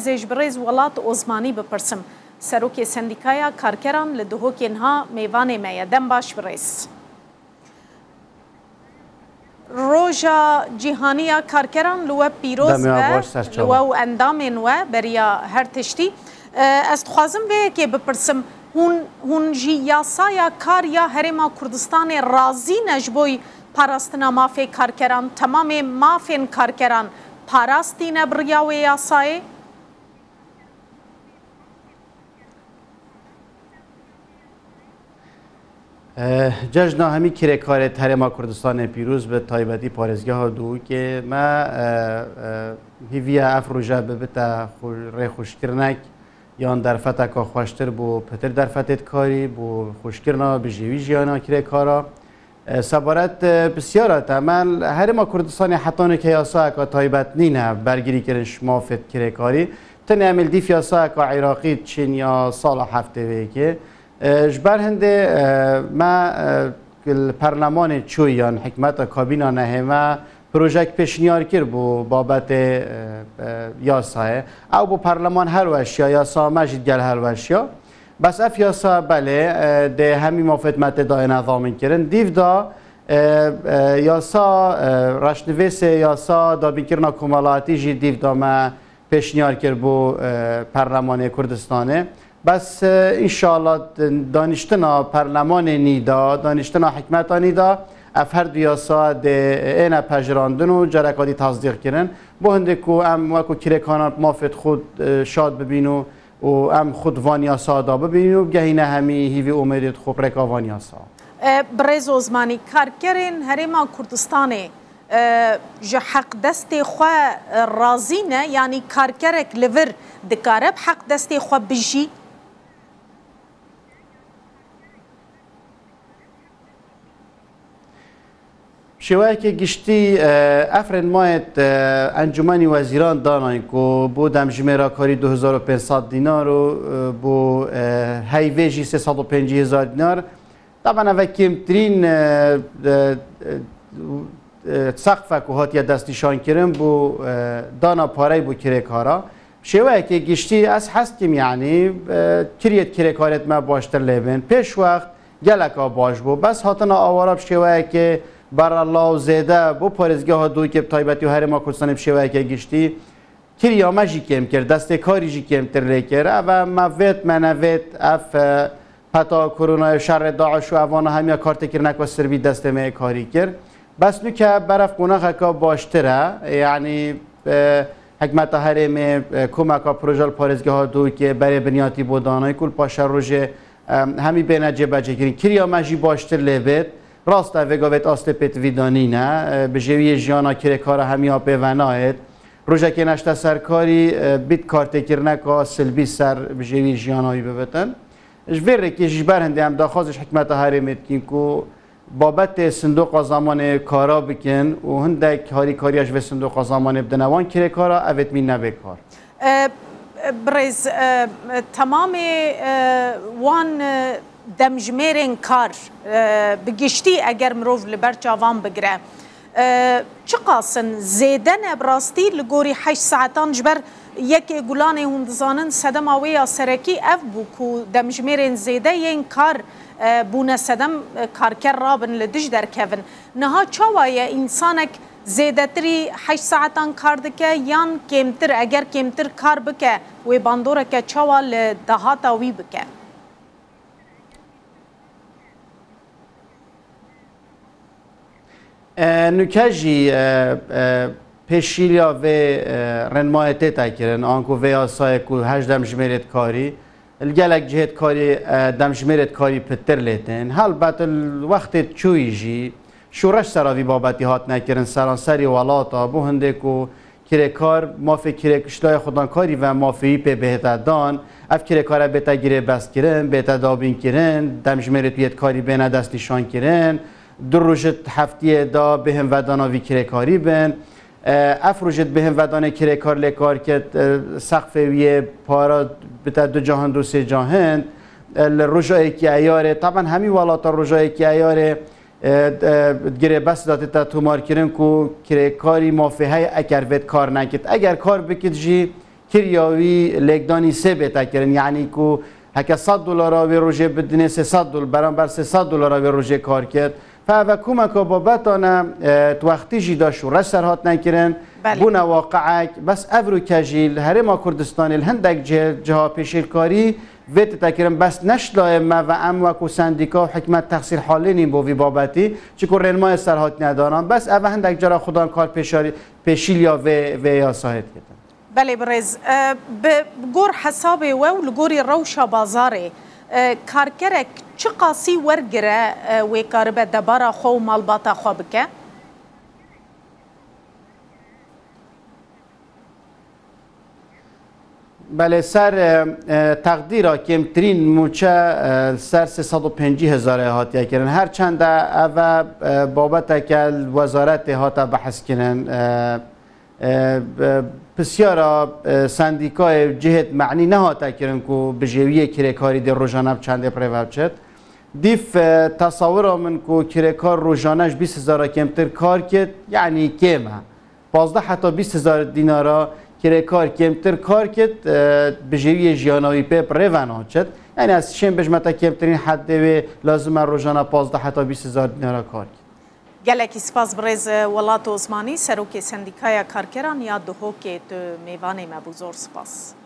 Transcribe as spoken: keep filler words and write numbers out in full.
Ez ê ji birêz Welat Osmanî bipirsim. Serokê Sendîkaya Karkeran li Duhokê niha mêvanê me ye. Dem baş birêz. Roja Cîhanî ya Karkeran li we pîroz be, li we û endamên we beriya her tiştî. E, ez dixwazim vê yekê bipirsim, hûn, hûn jî yasaya kar ya Herêma Kurdistanê razî ne ji bo parastina mafê karkeran, temamê mafên karkeran parastîne bi riya wê yasayê? Eh, cejna hemî kirêkarê Herêma Kurdistanê pîroz be, taybetî parêzgeha Duhokê me, eh, eh, hîviya ev roje bibite xwe-, rêxweşkirinek yan derfeteka xweştir bo pitir derfetê karî, bo xweşkirina bijêwî jiyana kirêkara. E, sebaret, e, pisyara te, me Herêma Kurdistanê heta nûke yasayeka taybet nîne bergirî kirin ji mafê kirêkarî. Tenê em ê li dîf yasayeka Iraqî diçin ya sala heftê wê yekê. E, ji ber hindê, e, me, e, li perlemanê çû yan hikmeta kabîna nehê me projek pêşniyar kir bo babetê, e, e, yasayê. Ew bo perleman helweşiya, yasa me jî digel helweşiya. Bes ev yasa belê, e, dê hemî mafêt me tê dayene zaminkirin. Dîv da, e, e, yasa, e, reşnivêsê yasa dabînkirina komelayetî jî dîv da me pêşniyar kir bo, e, Perlemanê Kurdistanê. Bes, e, înşallah daniştina perlemanê nî da, daniştina hikmeta nî da, ev her du yasa dê êne pejirandin û cereka dî tasdîq kirin. Bo hindê ku em wekû kirêkaran mafêt xwe, e, şad bibîn û û em xwe di van yasa da bibînin û bigehîne hemî hîvî û umêdê xwe bi rêka van yasa. E, birêz Osmanî, karkerên Herêma Kurdistanê, e, ji heqdestê xwe, e, razî ne? Yanî karkerek li vir dikare bi heqdestê xwe bijî? Bi şêweyeke giştî, e, ev rênmayêt, e, Encûmenî Wezîran danayîn ku bo demjimêra karî du hezar û pênc sed dînar û, e, bo, e, heyvê jî sê sed û pêncî hezar dînar. Taban ev e kêmtirîn, e, e, e, e, seqf e ku hatiye destnîşankirin bo, e, dana parey bo kirêkara. Bi şêweyekê giştî ez hez dikim, yanî, e, kiriyêt kirêkarêt me baştir lê bên. Pêşwext geleka baş bû. Bes hatina awara bi şêweyekê berelaw zêde bo parêzgeha Dûkê bi taybetî û Herêma Kurdistanê bi şêweyeke giştî kiriya me jî kêm kir, destê karî jî kêmtir lê kir. Ev e me vêt me nevêt, ev, e, peta koronayê û şerê DAIŞ û evana hemiya kartêkirina ku sirbî destê me yê karî kir. Bes nûke beref qonaxeka baştir e, yanî, e, hikmeta herêmê, e, komeka proje li parêzgeha Dûkê berê binyatî bo danayîn ku li paşerojê, e, hemî bêne cêbecêkirin. Kiriya me jî baştir lê bêt. Rast e, vê gavêt astê pêtivî da nîne, e, bijêwiyê jiyana kirêkara hemiya pê venayêt. Rojekê neşte ser karî, e, bît kartêkirineka silbî ser bijêwî jiyana wî bibitin. Ji vê rêkê jî ji ber hindê em daxwazê ji hikmeta herêmê dikin ku babetê sindoqa zamanê kara bikin û hindek harîkariya ji vê sindoqa zamanê bidine wan kirêkara, evêt mîn nebe kar. E, birêz, e, temamê, e, wan, e, demjimêrên kar, e, bi giştî eger mirov li ber çavan bigire, e, çiqas in? Zêde ne bi rastî li gorî heşt saetan? Ji ber yekê gulanê hûn dizanin sedema wê ya serekî ev bû ku demjimêrên zêde yên kar, e, bûne sedem, e, karker rabin li dij derkevin. Niha çawa ye însanek zêdetirî heşt saetan kar dike yan kêmtir? Eger kêmtir kar bike, wê bandoreke çawa li dahata wî bike? E, nûke jî, e, e, pêşîliya vê, e, rênmayê tête kirin, anku vê yasayê ku heşt demjimêrêt karî, li gelek cihêt karî, e, demjimêrêt karî pitir lê tên. Helbet li wextê çûyî jî şoreş sera vî babetî hatine kirin seranserî welata, bo hindê ku kirêkar mafê kirêk-, ji layê xwedankarî ve mafê wî pê bihête dan, ev kirêkar e bête girêbestkirin, bête dabînkirin, demjimêrêt wî yêt karî bêne destnîşankirin, du roj di heftiyê de bêhn vedana vî kirêkarî bin. E, ev rojêt bêhn vedanê kirêkar lê kar ket, e, seqfê wî yê para bite du cahind û sê cahind. E, li roja yekê eyarê, taban hemî welata roja yekê eyarê, e, e, girêbest de tête tomarkirin ku kirêkarî mafê heye eger vêt kar nekit. Eger kar bikit jî kiriya wî lêkdanî sê bête kirin. Yanî ku heke sed dolara wê rojê bidinê sê sed dol-, beramber sê sed dolara wê rojê kar kir. Fe eve komeka babetane, e, di wextî jî de şûreş ser hatine kirin. Belê. Bûne waqiek. Bes evroke jî li Herêma Kurdistanê li hindek cih-, ciha pêşêlkarî vê tête kirin. Bes ne ji layê me ve em wekû sendîka û hikûmet texsîrhalê nîn bo vî babetî. Çiku rênmayê ser hatine danan. Bes eve hindek cara xudan kar pêşarî-, pêşîliya vê, vê yasayê dikitin. Belê birêz, e, bi gor hesabê we û li gorî rewşa bazarê, e, karkerek çiqasî wergire, e, wê karibe debara xwe û malbata xwe bike? Belê, ser, e, e, teqdîra kêmtirîn mûçe, e, li ser sê sed û pêncî hezarê hatiye kirin. Her çende ev e, e, babeteke li wezaretê hate behs kirin. E, e, e, pisyara, e, sendîkayê cihêt me'nî nehate kirin ku bijêwiyê kirêkarî dê rojane bi çendê bi rê ve biçit. Dîf, e, tesawira min ku kirêkar rojane ji bîst hezara kêmtir kar kit, yanî kêm e. Pazdeh heta bîst hezar dînara kirêkar kêmtir kar kit, e, bijêwiyê jiyana wî pê bi rê ve naçit. Yanî ez şên bêjme te kêmtirîn heddê wê lazim e rojane pazdeh heta bîst hezar dînara kar kit. Gelekî spas birêz Welat Osmanî, Serokê Sendîkaya Karkeran ya Duhokê, tu mêvanê me bû. Zor spas.